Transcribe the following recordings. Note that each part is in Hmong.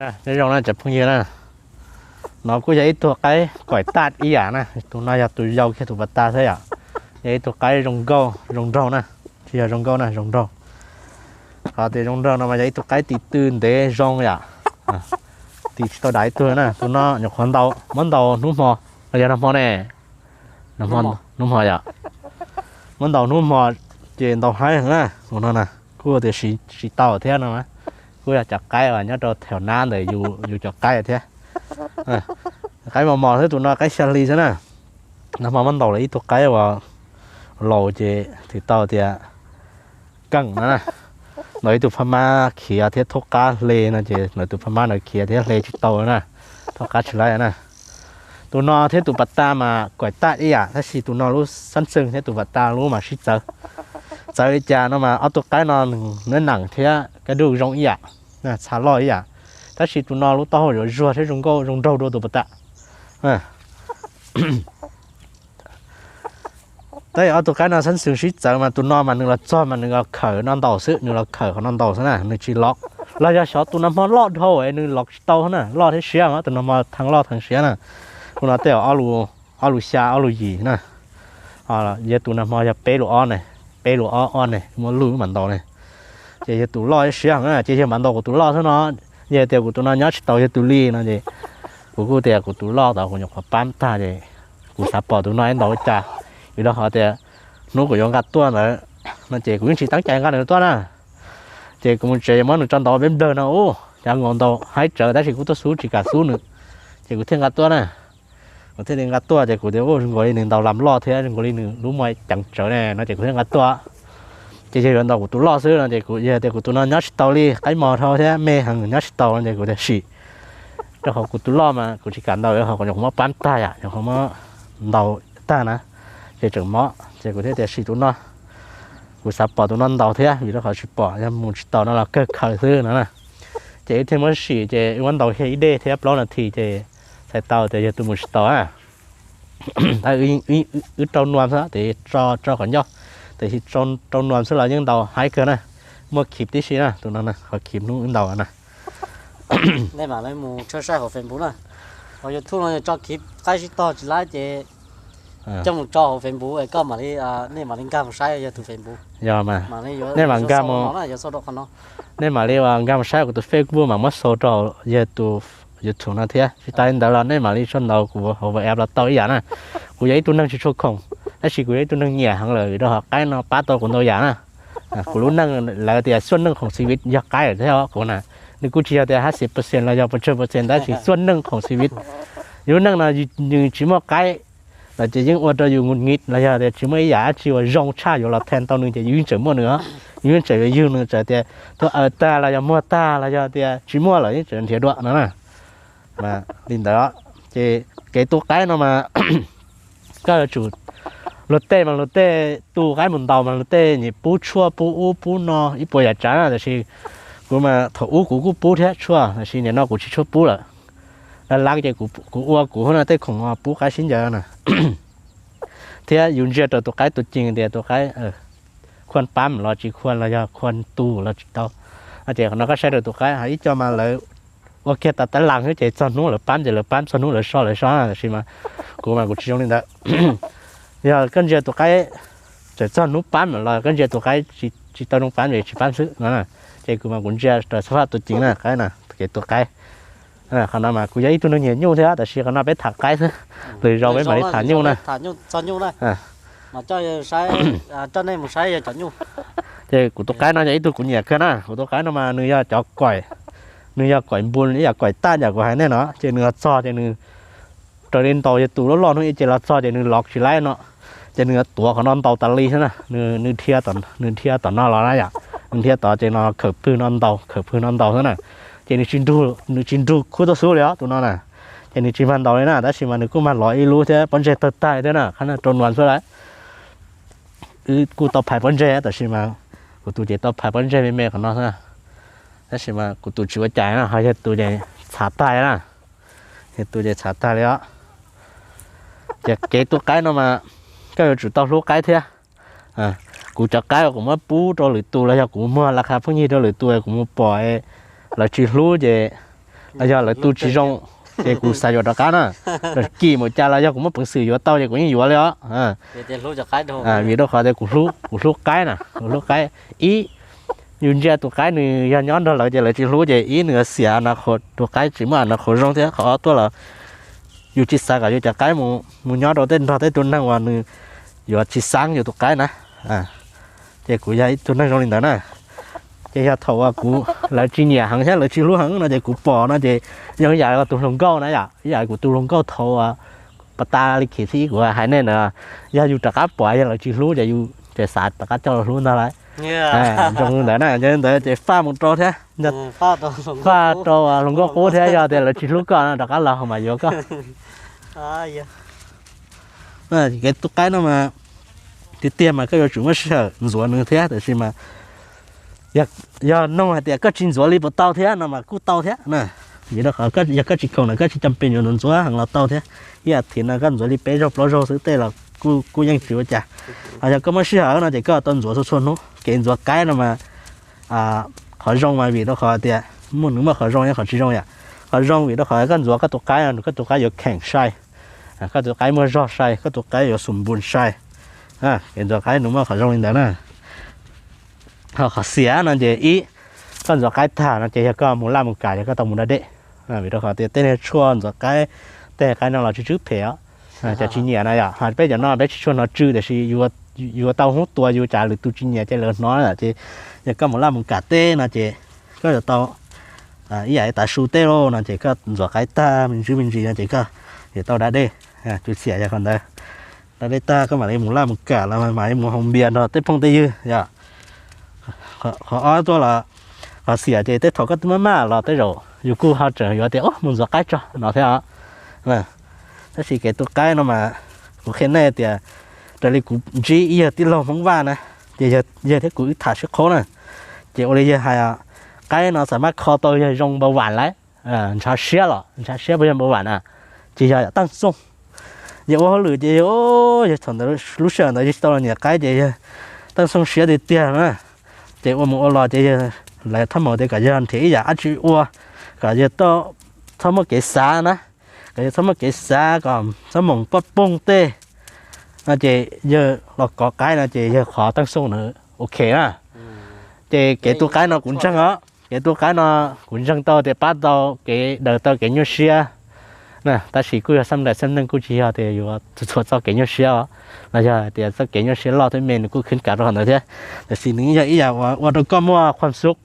Nyob zoo na cov phooj ywg na, no kuj yog ib tug qaib koim taj ib yam na, tus no yog tus yau kiag tus pas tas xwb yom. Yog ib tug qaib zoo nkauj zoo nraug na, tsis yog zoo nkauj na, zoo nraug. Qhov tias zoo nraug no mas yog ib tug qaib tis tw ntev zoo yom, tis tsis tau dav ib tug na. Tus no nyuam qhuav ntaus, muab ntaus hnub hmo, los yog nag hmo ne, hnub hmo yom, muab ntaus hnub hmo ces ntaus haib heev na. Tus no na kuj tias siv tau thiab no, kuj yog cov qaib uas nyob rau theem nab ntawm yus cov qaib thiab. Qaib mos mos xwb, tus no qaib xya hli xwb na. Nag hmo muab ntaus lawm ib tug qaib uas laus ces twb tau tias keej no na. Ntaus ib tug phab mab khiav thiab thoob qab hle no ces lawv tus phab mab ntawd khiav thiab hle tsis tau na, thoob qab tsis laib na. Tus no thiab tus pas tas mas koim taj ib yam, tab sis tus no lub xab xwm thiab tus pas tas lub mas sib txawv. Txawv li cas no mas ob tug qaib no nws neeb neem thiab kaj duj zoo ib yam, txha loj ib yam, tab sis tus no lub taub hau yuav zuag thiab zoo nkauj zoo nraug dua tus pas tas. Tab sis ob tug qaib no xab xwm sib txawv mas tus no mas nws los txog mas nws los khawm no ntaus xwb, nws los khawm qhov no ntaus xwb na, nws tsis lov. Los yog xyov tus nag hmo loj dhau es nws lov tsis tau na, loj thiab siab mas tus nag hmo theej loj theej siab na. Tus no tej zaum ob lus xya ob lus yim na. Yog tus nag hmo yog peb lus ob ne, peb lus ob ob ne, muab luj mam ntaus ne. Ces yog tus loj siab heev na, ces yog mam ntaus kuv tus loj xwb no. Yog tias kuv tus no nyob tsis tau yog tus li no ces kuv kuj tias kuv tus loj tod kuv nyuam qhuav pab tag ces kuv xav pom tus no ib ntaus ua cas, vim rau qhov tias hnub kuv yuav nqa tuaj ntawd no ces kuv yeej tsis teeb cai nqa nws tuaj na. Ces kuv mus tsev muab nws tso ntaus peb nplawg no ub, cov nkaus ntaus haib tsawv tab sis kuv tuaj xub tsis kam xub nws, ces kuv thiaj nqa tuaj na. Kuv thiaj li nqa tuaj ces kuv tias ub, zoo nkaus li nws ntaus lam loj thiab zoo nkaus li nws lub muag ceev tsawv ne no ces kuv thiaj nqa tuaj. Ces yog yuav ntaus kuv tus loj xwb no ces kuv yog tias kuv tus no nyob tsis tau li, qaib mos dhau thiab me heev nyob tsis tau no ces kuv tias sim. Rau qhov kuv tus loj mas kuv tsis kam ntaus, ho kuv nyuam qhuav muab pab tag yom, nyuam qhuav muab ntaus tag na, ces tseem mob ces kuv thiaj tias sim tus no. Kuv xav pom tus no ntaus thiab vim rau qhov tsis pom, yog mus tsis taus no los kawg khaws xwb no na. Ces wb thiaj muab sim ces wb muab ntaus kiag ib dej thiab plaub nas this ces txhais tau tias yog tus mus tsis taus na. Wb rau nuam xwb, tes tso kom ncauj, tes rau nuam xwb los yeej ntaus haib kawg na. Muaj khiv tib si na, tus no qhov khiv hnub wb ntaus na. Nej mam li mus tshawb saib hauv Facebook na. Hauv YouTube no tso khiv qaib sib tog tsis laib ces coj mus tso hauv Facebook es koj mam li, nej mam li nkag mus saib yog tus Facebook. Yog mas, nej mam nkag mus, nej mam li nkag mus saib kuv tus Facebook mas muab sau rau yog tus YouTube no thiab. Tsis tas li ntawd los nej mam li sau ntawv kuv hauv WhatsApp los tau ib yam na. Kuv yog ib tug neeg tsis tshua khoom, tab sis kuv yog ib tug neeg nyiam heev lawm vim rau qhov qaib no pab tau kuv ntau yam na. Kuv lub neej lawv tias xuaj neej khoom xi viv yog qaib lawm thiab kuv na. Nws kuj tsis yog tias hab xi percent los yog pes tsawg percent tab sis xuaj neej khoom xi viv. Yus lub neej no nws tsis muaj qaib los ces yeej ua rau yus ngu nyiv los yog tias tsis muaj ib yam dab tsi uas zoo tshaj yuav los then tau nws ces yus yeej tseem muaj nws os. Yus yeej tseem yuav yug nws, txawm tias tuag aws tag los yog muag tag los yog tias tsis muaj lawm yeej tseem nrhiav dua no na. Mas li ntawd ces kev tu qaib no mas koj yuav tsum, luag tej mas luag tej tu qaib mus ntaus mas luag tej nyiam pub tshuaj pub ub pub no ib puas yam tsav na, tab sis kuv mas thaum ub kuv kuj pub thiab tshuaj, tab sis nim no kuv tsis tshua pub lawm. Laj laj ces kuv ua kuv no tej khoom pub qaib sib ncaws na. Thiab yus ntsia rau tus qaib tus cees tias tus qaib khuaj pab los tsis khuaj los yog khuaj tu los tsis tau. Ces qhov no koj saib rau tus qaib, ib co mas lawv ua kiag tas tab las xwb ces txog hnub lawv pab ces lawv pab, txog hnub lawv so lawv so, tab sis mas kuv mas kuv tsis zoo li ntawd. Yog koj ntsia tus qaib txawm txog hnub pab los koj ntsia tus qaib tsis tau zoo pab ces tsis pab xwb no. Ces kuv mas kuv ntsia rau xab phaj tus cees na, qaib na, kev tu qaib. Qhov no mas kuv yog ib tug neeg nyiam nyuj thiab, tab sis qhov no peb tham qaib xwb, lwm zaus peb mam li tham nyuj na. Ces kuv tus qaib no yog ib tug kuv nyiam kawg na, kuv tus qaib no mas nws yog cov koim, nws yog koim npun ib yam koim taj yam kuv hais nej no, ces nws los txog ces nws raws li ntaus yog tus loj loj hnub ib ces los txog ces nws los tsis laib no, ces nws tuav qhov no ntaus tas li xwb na, nws dhia tom no los na yom, nws dhia tod ces no khawm pwg no ntaus, khawm pwg no ntaus xwb na. Ces nws tsis nrug khub tuaj xub li os tus no na, ces nws tsis mag ntaus li na, tab sis mas nws kuj mag lov ib lub thiab pob ntseg tawg tag thiab na, qhov no rau nuam xwb lawm. Wb kuj tau phais pob ntseg tab sis mas kuv tus ces tau phais pob ntseg me me qhov no xwb, tab sis mas kuv tus tsis ua cas na, ho yog tus ces txhav tag na, yog tus ces txhav tag li os. Ces kev tu qaib no mas koj yuav tsum tau hlub qaib thiab. Kuv cov qaib uas kuv muab pub rau lwm tus los yog kuv muag las khas phooj ywg rau lwm tus kuv mus pom lawv tsis hlub ces Yog lawv tu tsis zoo ces kuv xav yuav rov qab na. Los kim mus cas los yog kuv muaj peev xwm yuav tau ces kuv yeej yuav li os. Vim rau qhov tias kuv hlub, kuv hlub qaib na, kuv hlub qaib. Ib, yus ntsia tus qaib nws yog nyob nrog lawv ces lawv tsis hlub ces ib nws xiam a na qhuv, tus qaib tsis muaj a na qhuv zoo thiab. Qhov ob tuaj los yus tsis xav kom yus cov qaib mus nyob rau tej nrog tej tus neeg uas nws yuav tsis xav yus tus qaib na. Ces kuv yog ib tug neeg zoo li ntawd na. Ces yog thaum uas kuv, lawv tsis nyiam heev thiab lawv tsis hlub heev no ces kuv pom no ces yog ib yam tus hluas nkauj na yom, ib yam kuv tus hluas nkauj thaum uas pas tas li khiv thib ib kuv hais nej na, yog yus rov qab pom yog lawv tsis hlub ces yus ces xav rov qab coj los hlub ntag lauj. Zoo li ntawd na, yog li ntawd ces faj mus rau thiab, faj rau hluas nkauj qub thiab, yog tias lawv tsis hlub koj no rov qab los mas yuav koj. Kev tu qaib no mas tiag tiag mas koj yuav tsum muaj sij hawm ntxuav nws thiab, tab sis mas yog noog hais tias koj tsis ntxuav li puas tau thiab no mas kuj tau thiab na. Vim rau qhov yog koj tsis khoom na koj tsis cam pes yuav ntxuav heev los tau thiab. Ib as thiv no koj ntxuav li peb zaug plaub zaug xwb tej los kuj yeej tsis ua cas. Ho yog koj muaj sij hawm no ces koj tau ntxuav txhua txhua hnub. Kev ntxuav qaib no mas qhov zoo mas vim rau qhov tias muaj nws muaj qhov zoo thiab qhov tsis zoo yom. Qhov zoo vim rau qhov koj ntxuav koj tus qaib no koj tus qaib yuav kheem sai, koj tus qaib muaj zog sai, koj tus qaib yuav xum npus sai. Kev ntxuav qaib nws muaj qhov zoo li ntawd na. Ho qhov xiam no ces ib, koj ntxuav qaib tag no ces yog koj mus laj mus kam yog koj tau mus da dej. Vim rau qhov tias tej niag tshuaj ntxuav qaib, tej qaib no los tsw tsw phem os. Cov tsis nyiam na yom, ho peb cov no peb tsis tshua hnov tsw tiam sis yuav tau hnub tua yus cas lwm tus tsis nyiam ces lawv hnov na ces yog koj mus laj mus kam teb no ces koj yuav tau ib yam li tav su teb lauj no ces koj ntxuav qaib tag me ntsis me ntsis no ces koj yuav tau da dej. Tsw xiam yog qhov ntawd. Da dej tag koj mam li mus laj mus kam los mam li mus haus npias nrog tej phooj tej ywg yom. Qhov ob tuaj los qhov xiam ces tej thaum koj twb maj maj los tej zaum yus kuj ho tseem yuav tias mus ntxuav qaib tso no thiab os. Tab sis kev tu qaib no mas kuv qhia nej tias raws li kuv ntsib ib yawg tij laug Hmoob Vaj na, ces yawg thiab kuv wb tham sib qhaub na, ces ua li yawg hais, qaib no xam maj kho tau yawg zoo npau vam lauj, ntshav siab los ntshav siab puas yog npau vam na, ces yog yam Taaj Xoo. Yawg ua hauj lwm ces yawg, yawg thaum ntawd lub sij hawm ntawd yawg tsis tau los nyiam qaib ces yawg Taaj Xoo siab tiag tiag na. Ces ua mus ua los ces yawg lawv thaj maum tias kom yawg nrhiav ib yam dab tsi ua kom yawg txhob muaj kev xav na, kom yawg txhob muaj kev xav kom txhob moom poj poog tej no ces yawg los kov qaib no ces yawg qhov Taaj Xoo na, ok na. Ces kev tu qaib no kuv ntseeg os, kev tu qaib no kuv ntseeg tau tias pab tau kev daws tau kev nyuaj siab. Tab sis kuj yog xab ntais xab neej kuj tsis yog tias yuav txhua txoj kev nyuaj siab os, los yog tias txoj kev nyuaj siab loj thiab me nws kuj khwb kav rau qhov ntawd thiab. Tab sis nws yog ib yam uas ua rau koj muaj khuam xub.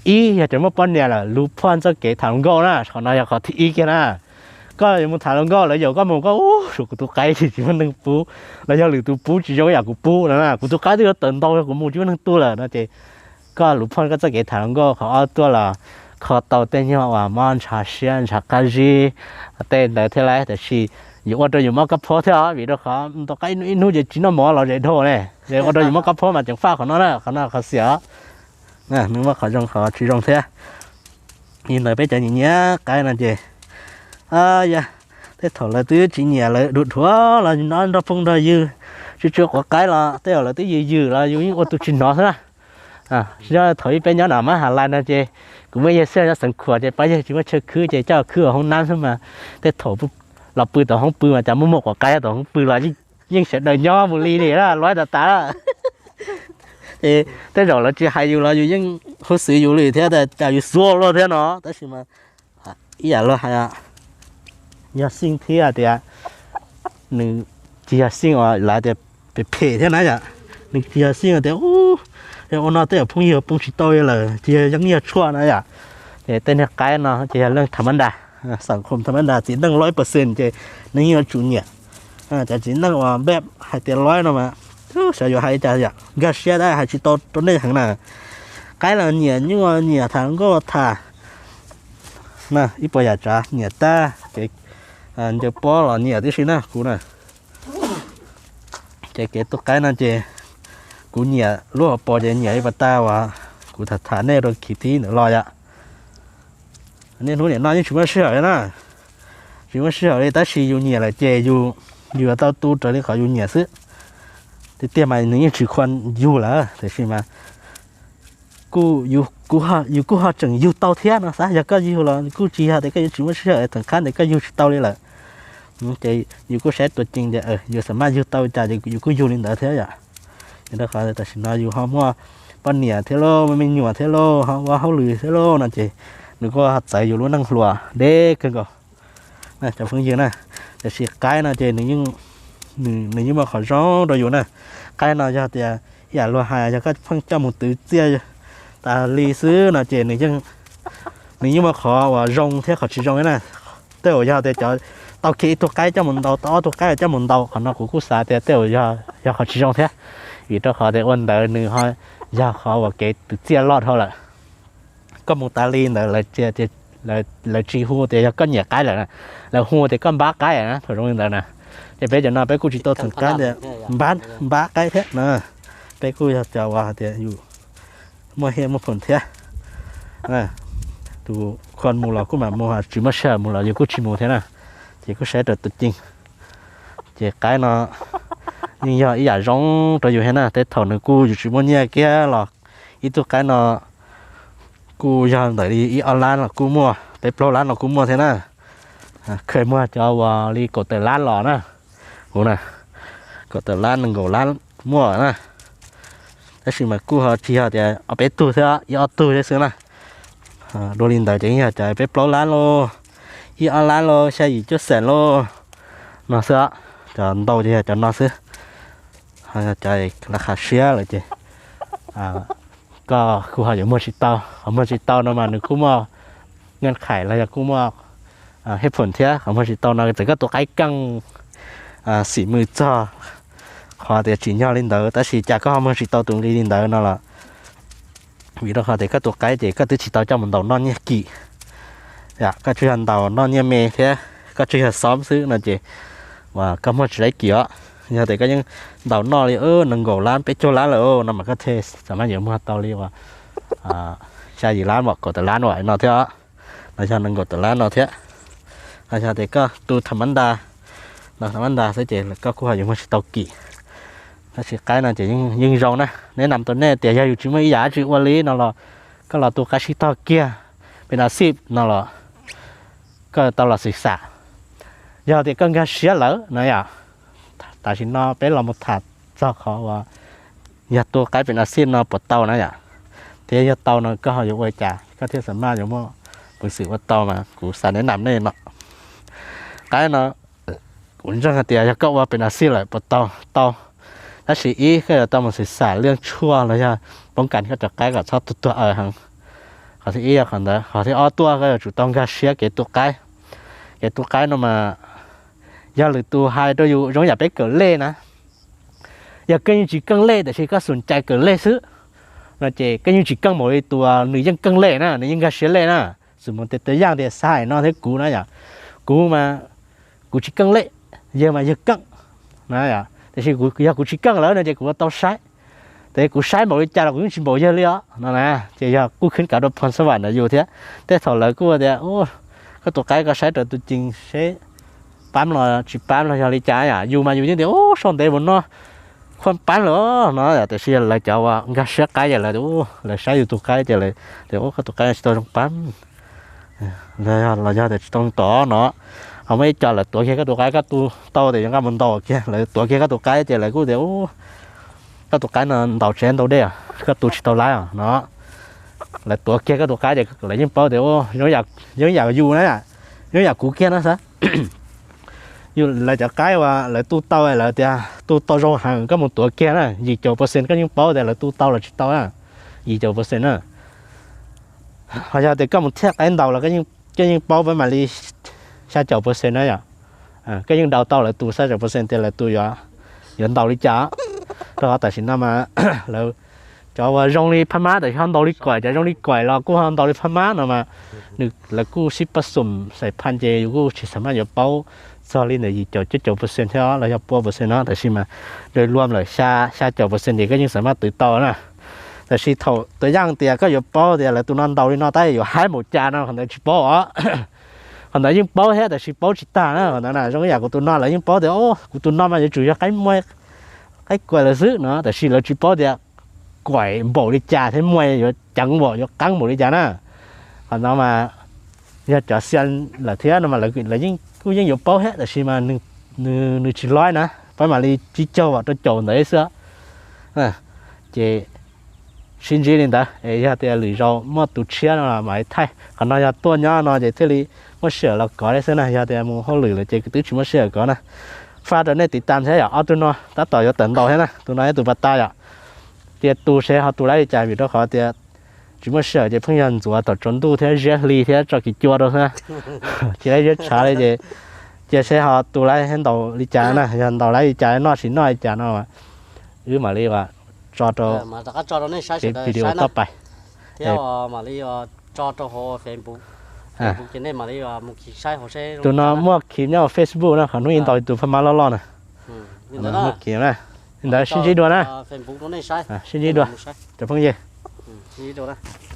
Ib yog cov muaj poj niam lawm lus phoj txoj kev tham hluas nkauj na, qhov no yog qhov thib ib kiag na. Koj yuav mus tham hluas nkauj lawv yaum koj mus koj ua suav kuv tus qaib tsis muaj neeg pub, los yog lwm tus pub tsis zoo ib yam kuv pub no na, kuv tus qaib twb yuav tawm ntau yog kuv mus tsis muaj neeg tu lawm no ces koj lus phoj koj txoj kev tham hluas nkauj qhov ob tuaj los kho tau tej nyuag uas mob ntshav siab ntshav qab zib tej ntawd thiab lauj, tab sis yuav ua rau yus mob kab phob thiab os, vim rau qhov tus qaib ib hnub ces tsis noj mov los zem dhau ne, ua rau yus mob kab phob mas ceev faj qhov no na, qhov no qhov xiam os. Nws muaj qhov zoo qhov tsis zoo thiab. Li ntawd peb cov nyiam nyiam qaib no ces, yog tej thaum lawv twb tsis nyiam lawv dhuav dhuav los nyob nrog phooj nrog ywg, tsis tshua quav qaib los tej zaum lawv twb yws yws los yus yeej ua tus tsis hnov xwb na. Yog thaum ub peb nyob no mas Hav Lais no ces kuv muaj yawg xwb nyob Xeev Khuam ces pab yawg tsis muaj chaw khwb ces coj khwb hauv hoob nab xwb mas tej thaum los pw tom hoob pw mas cas muaj muaj quav qaib tom hoob pw los yeej sawv daws nyob mus li li na, luab tas tas. Ces tej zaum lawv tsis hais yus los yus yeej huv xwm yus li thiab cas yus xuav luaj thiab no, tab sis mas ib yam luag hais, yog xij thiab tias nws tsis yog xij uas lawv tias phem phem thiab na yom, nws tsis yog xij tias ua no tej zaum phooj ywg poob tsis tau lawm, tsis yog yeeb yog tshuaj na yom. Ces tej niag qaib no ces yog leej tham mab nras, xam khoom tham mab nras txiv neej loj ib percent ces nws yeej yuav tsum nyiam. Cov txiv neej uas npej hais tias loj no mas xyov yuav hais li cas yom, nkag siab tab hais tsis tau rau nej heev na. Qaib los nyiam, nyuj los nyiam, tham nkauj los tham, ib puas yam tsav nyiam tag, ces ncaws pob los nyiam tib si na kuv na. Ces kev tu qaib no ces kuv nyiam lub hauv paus ces nyiam ib pas tag uas kuv tham tham nej rau khiv thib ntawd los yom. Niaj hnub nim no yeej tsis muaj sij hawm li na, tsis muaj sij hawm li tab sis yus nyiam lawm ces yus, yus yuav tau tu raws li qhov yus nyiam xwb. Tiag tiag mas nws yeej tsis khuam yus lawm tab sis mas kuj yus yus kuj ho tseem yug tau thiab no xav. Yog koj yug los kuj tsis yog tias koj yuav tsis muaj sij hawm, thaum qab ntawd koj yug tsis tau li lawm. Ces yus kuj saib tuaj ceev tias yus xav mas yug tau cas ces yus kuj yug li ntawd thiab yom. Ces rau qhov tam sim no yus ho muaj poj niam thiab lauj, muaj me nyuam thiab lauj, ho ua hauj lwm thiab lauj no ces nws kuj ho txawv yus lub neej hluas deb kawg nkaus. Cov phooj ywg na, tiam sis qaib no ces nws yeej muaj qhov zoo rau yus na. Qaib no yog tias ib yam luag hais, yog koj pheej coj mus twv txiaj tas li xwb no ces nws yeej muaj qhov uas zoo thiab qhov tsis zoo na. Tej uas yog tias cov tau kiag ib tug qaib coj mus ntaus, tau ob tug qaib coj mus ntaus, qhov no kuv kuj xav tias tej uas yog qhov tsis zoo thiab, vim rau qhov tias ua ntawd nws ho yog qhov uas kev twv txiaj loj dhau lawm. Koj mus tas li ntawd lawv tsis hu tias yog koj nyiam qaib lawm, lawv hu tias koj npab qaib na, thaum zoo li ntawd na. Ces peb cov no peb kuj tsis tau txheem qab tias npab qaib thiab na. Peb kuj yog cov uas hais tias yus muaj hiaj muaj phoom thiab. Tus khuas mus los kuj mam mus, tsis muaj sij hawm mus los yus kuj tsis mus thiab na. Ces kuj saib raws tus ceev. Ces qaib no yeej yog ib yam zoo rau yus thiab na. Tej thaum nws kuj yus tsis muaj nyiaj kiag los ib tug qaib no kuj yog ntawm li ib ob lab los kuj muaj, peb plaub lab los kuj muaj thiab na. Khaws muag cov uas li kaum tawm lab los na, kuv na, kaum tawm lab nees nkaum lab muaj na. Tab sis mas kuj ho tsis yog tias ob peb tug thiab, ib ob tug thiab xwb na. Dua li ntawd ces yeej yog cov peb plaub lab lauj, ib ob lab lauj, xya yim cuaj xees lauj no xwb. Cov ntau ces yog cov no xwb. Cov laj kha siab lawm ces koj kuj ho yuav muag tsis tau. Qhov muag tsis tau no mas nws kuj muaj nkees khaim los yog kuj muaj hej phoom thiab. Qhov muag tsis tau no txawm koj tus qaib keej xim mws txog qhov tias tsim nyog li ntawd, tab sis cas koj ho muag tsis tau tus nqi li ntawd no los vim rau qhov tias koj tus qaib ces koj twb tsis tau coj mus ntaus noj nyiaj kim. Koj tsuas yog ntaus noj nyiaj me thiab koj tsuas yog xoob xwb no ces uas koj muag tsis laib kim os. Yog tias koj yeej ntaus noj li nees nkaum lab peb caug lab lawm no mas koj thiaj xam maj yuav muag tau li uas xya yim lab, kaum tawm lab no thiab, los yog nees nkaum tawm lab no thiab. Los yog tias koj tu tham mab nta, los tham mab nta xwb ces koj kuj ho yuav muag tsis tau kim. Tab sis qaib no ces yeej zoo na. Neb nam tau nej tias yog yus tsis muaj ib yam dab tsi ua li no los koj los tu qaib sib tog kiag, pes nas xij no los koj tau los xwm xam. Yog tias koj nkag siab lawm na yom, tam sim no peb los mus tham txog qhov uas yog tu qaib pes nas xij no puas tau na yom, thiab yog tau no koj ho yuav ua li cas koj thiaj xam maj yuav muaj peev xwm ua tau mas kuv xav neb nam nej no. Qaib no kuv ntseeg hais tias yog koj ua pes nas xij lawm puas tau? Tau. Tab sis ib, koj yuav tau mus xwm xam liaj tshuaj los yog poob kas koj cov qaib kom txhob tuag tuag aws heev. Qhov thib ib yog qhov ntawd. Qhov thib ob tuaj koj yuav tsum tau nkag siab kev tu qaib. Kev tu qaib no mas yog lwm tus hais rau yus zoo yam peb kawm lej na, yog koj yeej tsis keej lej tiam sis koj xum cai kawm lej xwb no ces koj yeej tsis keej npaum li tus nws yeej keej lej na, nws yeej nkag siab lej na. Xum mus tias tus yaj tias xav hais no thiab kuv na yom, kuv mas kuv tsis keej lej, yawg mas yawg keej na. Tiam sis yog kuv tsis keej lawm no ces kuv yuav tau saib, tiam sis kuv saib npaum li cas los kuv yeej tsis npaum yawg li os no na. Ces yog kuj khwv kav rau phoo xab vam ntawm yus thiab. Tej thaum lawv kuj tias koj tus qaib koj saib raws tus ceev seb pab los tsis pab los yog li cas yom. Yus mas yus yeej tias ub, sau ntev mus no khuaj pab lawm no, tiam sis lawv cov uas nkag siab qaib ces lawv, lawv saib yus tus qaib ces lawv tias ub, koj tus qaib tsis tau zoo pab los yog tias tsis tau tom no. Ho muaj ib co lawv tuav kiag koj tus qaib, koj tu tau tias yuav nqa mus ntaus kiag, lawv tuav kiag koj tus qaib ces lawv kuj tias ub, koj tus qaib no ntaus tsev ntau dej, koj tu tsis tau lab os no. Lawv tuav kiag koj tus qaib ces lawv yeej paub tias ub, zoo yam yus na, zoo yam kuv kiag no xav. Yus lawv cov qaib uas lawv tu tau, lawv tias tu tau zoo heev, koj mus tuav kiag na, yim caum percent koj yeej paub tias lawv tu tau los tsis tau na, yim caum percent na. Ho yog tias koj mus thiaj qaib ntaus los koj yeej paub pab mam li xya caum percent na yom. Koj yeej ntau tau lawv tus xya caum percent tias lawv tus yuav ntaus li cas. Rau qhov tam sim no mas lawv cov uas zoo li phab mab tam sim ho ntaus li kuaim, cov zoo li kuaim los kuj ho ntaus li phab mab no mas nws, lawv kuj sib pab xum xais phaj ces yus kuj tsis xam maj yuav paub txog li ntawm yim caum cuaj caum percent thiab los yog pua percent no, tab sis mas nws luam lawm xya caum percent ces koj yeej xam maj twv tau na. Tab sis thaum tus yaj tias koj yuav paub tias lawv tus no ntaus li no tab yuav haib npaum cas no qhov ntawd tsis paub os. Qhov ntawd yeej paub thiab tab sis paub tsis tag na. Qhov ntawd zoo yam kuv tus no lawv yeej paub tias kuv tus no mas yuav tsum yog qaib muaj qaib kuaim lawm xwb no, tab sis lawv tsis paub tias kuaim npaum li cas thiab muaj yuav ceev npaum yuav qeeb npaum li cas na. Qhov no mas yog cov xia lawm thiab no mas lawv kuj yeej yuav paub thiab, tab sis mas nws tsis loib na, peb mam li tsib caug vam rau caum ntawd xwb. Ces sib ntsib li ntawd es yog tias lwm zaus muaj tus tshiab no los mam li thaij. Qhov no yog tuaj nyob no ces thiaj li muaj sij hawm los kov thiab xwb na, yog tias mus hauj lwm lawm ces twb tsis muaj sij hawm kov na. Faj rau nej tiv tam thiab yom, ob tug no tab tom yuav tawm ntaus thiab na, tus no yog tus pas tas yom. Tias tu seb ho tu laib li cas vim rau qhov tias tsis muaj sij hawm ces pheej yog ntxuav tom tsaus ntuj thiab ziab hli thiab tso kis cua rau xwb na. Tsis laib ziab tshav li ces cia seb ho tu laib thiab ntaus li cas na, yog ntaus laib li cas noj tsis noj li cas no wb mam li ua tso rau video toj pais. Tus no muaj khiv nyob Facebook na, qhov hnub ib ntaus tus phaj mab loj loj na. Muaj khiv na. Li ntawd sib ntsib dua na. Sib ntsib dua cov phooj ywg.